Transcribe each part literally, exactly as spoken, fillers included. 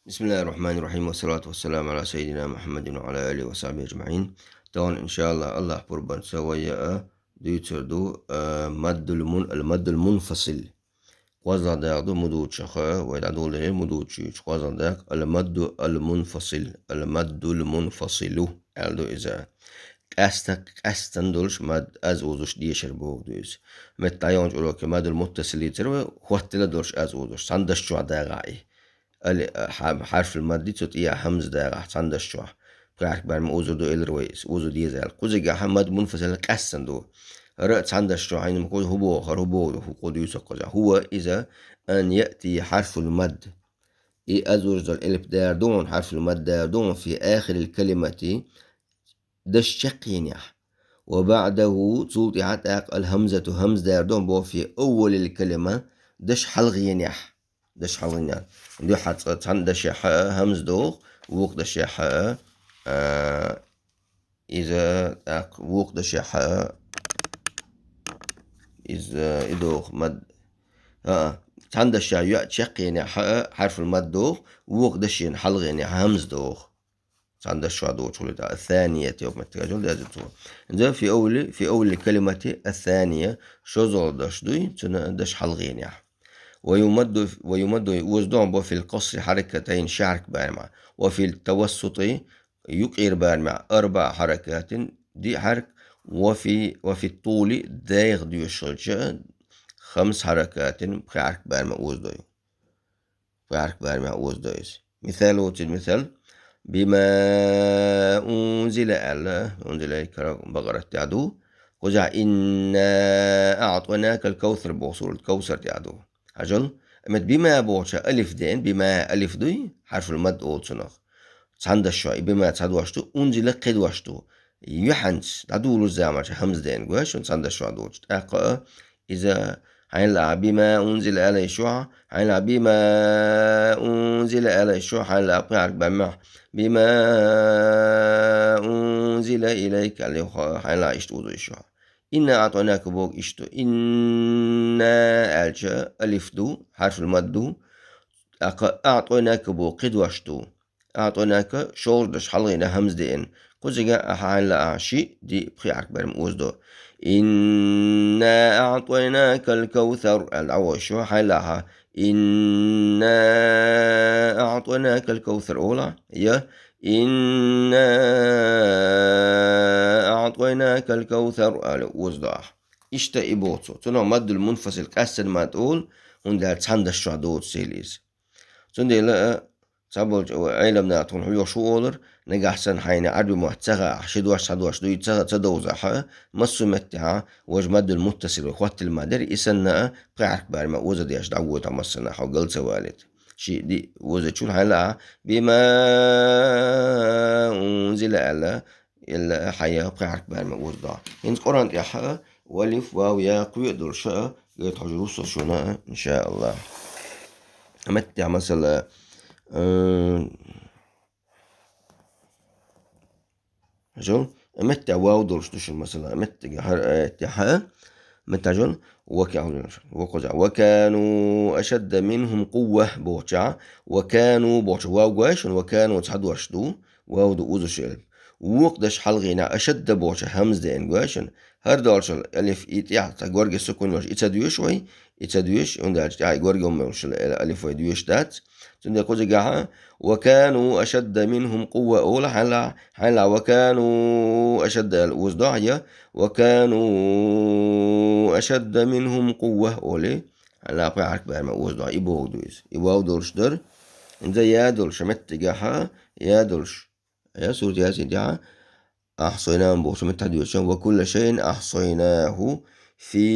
بسم الله الرحمن الرحيم، والصلاة والسلام على سيدنا محمد وعلى آله وصحبه أجمعين. Тахана, иншааллахӀ, АллахӀ пурбанца вай а дуьйцур ду, а, маддул мун-, ал-маддул мунфасил. КхозлагӀа дакъа ду мудучух, вай дӀадоладелира мудучуьйчу кхозлагӀа дакъа, ал-мадду ал-мунфасил, ал-маддул мунфасилу аьлла ду иза. Къаьста-, къаьстина долуш мад аз озуш дешар бохург ду иза. Метта дӀайолчу уроке маддул муттасил дийцира вай, хӀоттала долуш аз озуш, цхьана даш чохь дагӀахь и. Али-, хьа-, хьарфул мадди цу тӀехьа хӀамза дагӀахь цхьана даш чохь. Пхи хьаракат бӀаьрмехь озур ду элира вай иза, озур деза аьлла. Кхузигахь мад мунфасил къаьстина ду. ХӀара а цхьана даш чохь хьайна ма кхуза хӀун боху, хӀара хӀун боху, хӀун кху дуьйцу кхуза. ХӀува иза ан яъти хьарфул мад. И аз озуш долу элп дара ду хьуна, хьарфул мад дара ду хьуна, фи ахирил калимати, даш чекхъенехь. Ва баъдаху, цул тӀаьхьа тӀаккха ал-хӀамзату, хӀамза дара ду хьуна боху, фи аввалил калима, даш хьалхенехь. Даш хьалхенехь. Дуьхьа цкъа цхьана дашехь а хӀамза доху, вукху дашехь а, а, иза тӀаккха вукху дашехь а, иза и доху мад. А, цхьана дашехь йоӀ чекхъенехь а хьарфул мад доху, вукху дашена хьалхенехь хӀамза доху. Цхьана даш чохь доцуш хуьлу тӀаккха. Ас-санияти йоккху меттигехь жол деза цо. Иза фи аввали, фи аввалил калимати ас-сания, шозлагӀа даш дуй, цуьнан даш хьалхенехь. Ва юмадду, ва юмадду, оза ду хьуна боху, фил къасри хьаракатайн, ши хьаракат бӀаьрмехь. Ва фит тавассути, юккъера бӀаьрмехь, арбаъа хьаракатин, диъ хьаракат. Ва фи, ва фит тӀули, дайгӀа доьшуш хилча, хамса хьаракатин, пхи хьаракат бӀаьрмехь оза ду. Пхи хьаракат бӀаьрмехь оза ду иза. Мисал воцург мисал. Бима унзила аьлла, унзила кара Бакъарат тӀехь ду. Кхузахь инна аътӀайнакал кавсар боху сурат Кавсар тӀехь ду. Хьажал, амма бима бохуча алиф деана, бима алиф дуй, хьарфул мад олу цунах. Цхьана даш чохь, и бима цхьа дош ду, унзила кхин дош ду. Юьхьанца дӀадолучу заманчохь хӀамза деана, гой шуна, цхьана даш чохь доцуш. ТӀаккха а иза хьайна лаахь, бима унзила аьлла йиш ю хьан, хьайна лаахь, бима унзила аьлла йиш ю хьан, хьайна лаахь, пхи хьаракат бӀаьрмехь, бима унзила илайка аьлла йиш ю хьан, хьайна лаахь, иштта озо йиш ю хьан. Инна аътӀайнака боху иштта ду. Инна аьлча алиф ду, хьарфул мад ду. ТӀаккха аътӀайнака боху кхин дош ду. АътӀайнака шолгӀа даш хьалхенехь хӀамза деана. Кхузигахь а хьайна лаахь шиъ, диъ, пхи хьаракат бӀаьрмехь оза ду. Инна аътӀайнакал кавсар аьлла дӀавоьдуш ю, хьайна лаахь. Инна аътӀайнакал кавсар олахь, я инна аътӀайнакал кавсар аьлла оза ду ахь. Иштта и боху цо. Цунах маддул мунфасил къаьстина мад олу, хӀунда аьлча цхьана даш чохь доцу сел иза. Цундела а, цхьаболчу Ӏеламнаха тхуна хьоьхуш ву олура, нагахь санна хьайна Ӏарби мотт ца хаахь, ши дош, цхьа дош дуй ца, ца довзахь а, массо а меттехь а, важа маддул муттасил вай хӀоттийла ма дара, и санна а, пхи хьаракат бӀаьрмехь оза деш дӀагойтахь массанхьа, хьо гал ца валийта. Шиъ, диъ озачул хьайна лаахь, бима унзила аьлла, Ил хьан я пхи хьаракат бӀаьрмехь оза ду ахь. ХӀинца Къуръан тӀехь а, алиф, вав, я кхоъ а долуш а, гайта хьожур ву со шуна, иншааллахӀ. Меттехь масала, э, жол, меттехь вав долуш ду шуна, масала, меттиге хьар-, э, тӀехь а, меттехь жол, ва ка-, ва кхузахь, ва кану ашадда минхум къувва бохучахь, ва кану бохучахь вав гой шуна, ва кану цхьа дош ду, вав ду узуш элп. Вукху даш хьалхенехь ашадда бохуча хӀамза деана гой шуна. ХӀара долчул алиф и тӀехь цхьа горга сукун йолуш и ца доьшу вай, и ца доьшу, хӀунда аьлча тӀехь и горга ма йолуш алиф вай доьшу дац. Цундела кхузигахьа, ва кану ашадда минхум къувва олу хьайна лаахь, хьайна лаахь, ва кану ашадда аьлла узу дохьа я, ва кану ашадда минхум къувва олий, хьайна лаахь, пхи хьаракат бӀаьрмехь узу дохьа, и бохург ду иза. И вав долуш дара, хӀинца я долуш, меттигахьа, я долуш. Я сурат Ясин тӀехь ахьсайна бохучу меттехь доьшуш, ва кулла шайин ахьсайнаху фи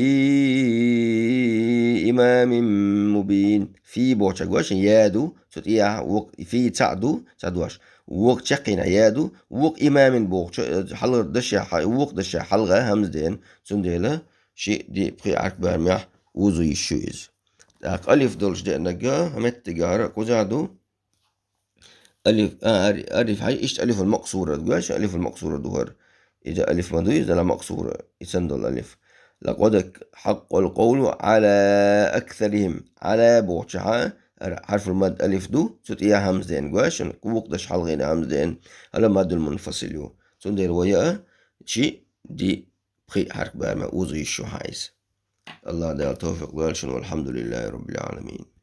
имамин мубин. Фи бохуча гой шуна я ду, цу тӀехь вукху, фи цхьаъ ду, цхьа дош. Вукху чекхъенехь я ду, вукху имамин бохуча, э, хьалхара дашехь, вукху дашехь хьалха хӀамза деана, цундела шиъ, диъ, пхи хьаракат бӀаьрмехь узу йиш ю иза. ТӀаккха алиф долуш деанарг, меттигахьара кхузахь ду, Алиф, а, ари-, ариф хьай, иштта алифул макъсура, гой шуна, алифул макъсура ду хӀара. Иза алиф ма дуй, иза ла макъсура, и санна долу алиф. Лакъад хьакъал къавлу Ӏала аксарихим. Ӏала бохучахьа, хӀарфул мад алиф ду, цу тӀе я хӀамза деана, гой шуна, вукху дешан хьалхара хӀамза деана, хӀара маддул мунфасил ю. Цундела вай а ши, диъ, пхи хьарк бара ма узу йиш ю хьан иза. Аллах Дала тавфикъ лойла шуна, валхьамдулиллахи раббил Ӏаламин.